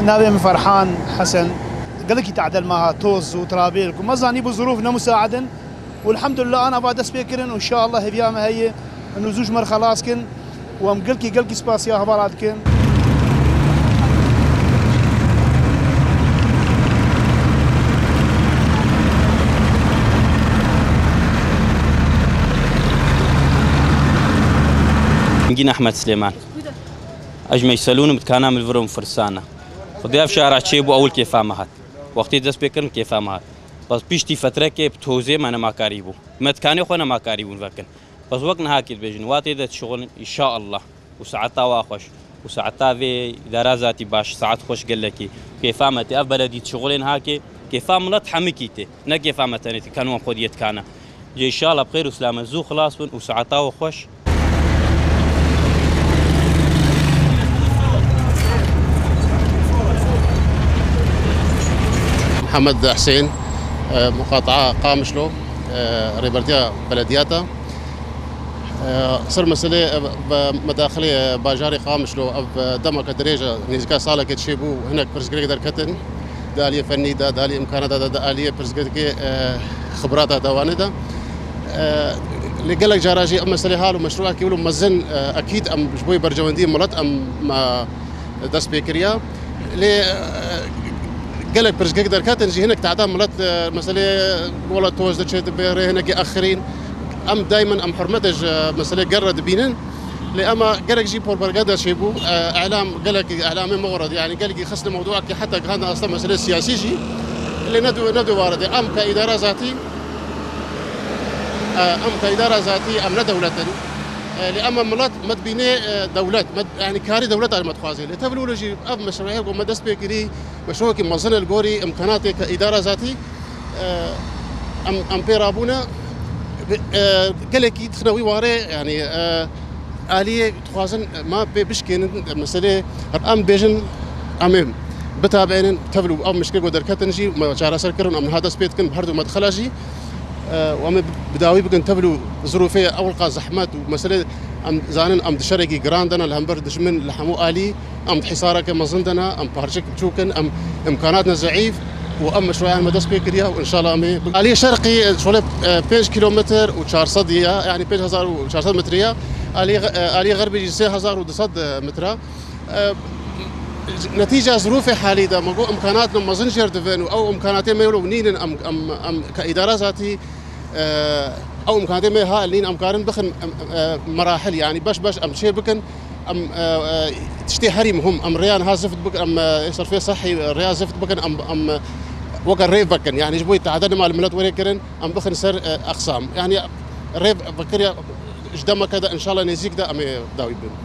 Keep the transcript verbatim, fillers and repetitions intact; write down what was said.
Navê min Ferhan Hesen. Gelekî tehdel me hat, toz û trabêl ku me zanî bû zirûf ne musaid in. Û elhamdulillah, ana va dest pê kirin û inşallah hêviya me heye û zû ji me re xelas kin. Û em gelkî, gelkî spasiya hevala dikin. Engîn Ehmed Silêman. Ez ji Meyselûn im, dikana min li vir im firsana. Xwedê ev şara çêbû, ewil kêfa me hat. Wextê dest pê kirin kêfa me hat. Bes piştî fetrekê bi tozê me nemakarî bû. Me dikanê xwe nemakarî bûn vekin. Bes wek nihakê dibêjin, wa tê de dişixulin, înşaallah. Û saeta wa xweş. Û saeta vê îdara zatî baş, saet xweş gelekî. Kêfa me tê. Ev beledî dişixulê nihakê. Kêfa milet hemikî tê. Ne kêfa me tenê tê. Ken wan xwediyê dikana. Cê înşallah bi xêr û silamet zû xilas bin û saeta we xweş. Mihemed Husên, e, muqataa Qamişlo, e, rêbertiya belediyata. E, ser meselê, e, be-, medaxilê, e, bajarê Qamişlo, ev, e, demeke dirêj e, nêzîka salekê çêbû, hinek pirsgirêk derketin. Di aliyê fennî de, di aliyê îmkanata de, di aliyê pirsgirêkê, e, xibrata dewanê de. E, lê gelek cara jî ev meselê hal û meşrûekî wilo mezin, e, ekîd em ji bo berjewendiyê milet em, e, dest pê kiriya. Lê, e, gelek pirsgirêk derketin jî hinek tehda milet, e, meselê wela toz de çê dibe rê hinekî exirîn. Em daymen em hurmetê ji meselê ger re dibînin. Lê ema gelek jî propaganda çêbû, e, îlam, gelek îlamê me re, yanî gelekî xistin mewdûekî heta gihanda asta meselê siyasî jî. Lê ne du-, ne du ware de. Em ke îdara zatî, e, em ke îdara zatî, em ne dewlet in. E, lê ema milet me dibînê, e, dewlet, me, yanî karî dewleta me dixwazê. Lê tevlû jî ev meşrûeyê ku me dest pê kirî, meşrûekî mezin e li gorî îmkanatê ke îdara zatî, e, em, em pê rabûne, e, gelekî dixine wî warê, yanî, e, aliyê dixwazin me pê bişkênin, meselê em bêjin, em ê bitabenin, tevlû ev mişkil ku derketin jî me çareser kirin, em niha dest pê dikin, her du medxela jî, e, û em ê bi dawî bikin, tevlû zirûfê ewilqa zehmet û meselê em zanin, em di şerekî giran de ne li hember dijmin li hemû alî. Em di hîsareke mezin de ne, em parçek biçûk in, em îmkanat ne zeîf û em meşrûeyan me dest pê kiriye û înşallah em ê bi aliyê şerqî, e, şole, e, pênc kîlometr û çar sed ya, yanî pênc hezar û çar sed metre ya. Aliyê, e, aliyê xerbî jî sê hezar û du sed metre. E, netîca zirûfê halî de me got îmkanat ne mezin jêr divin û ew îmkanatê me wilo nînin em, em, em ke îdara zatî Ew îmkanatê me ha nîn, em karin bixin, em, e, merahil, yanî beş beş em çê bikin, em, e, e, tiştê herî muhim, em rêya niha zift bikin, em, e, serfê sehî rêya zift bikin, em, em, e, weke rê vekin, yanî ji bo tehde nima li milet were kirin, em bixin ser, e, eqsam. Yanî rê vekiriya ji demeke de, înşallah nêzîk de em ê dawî bin.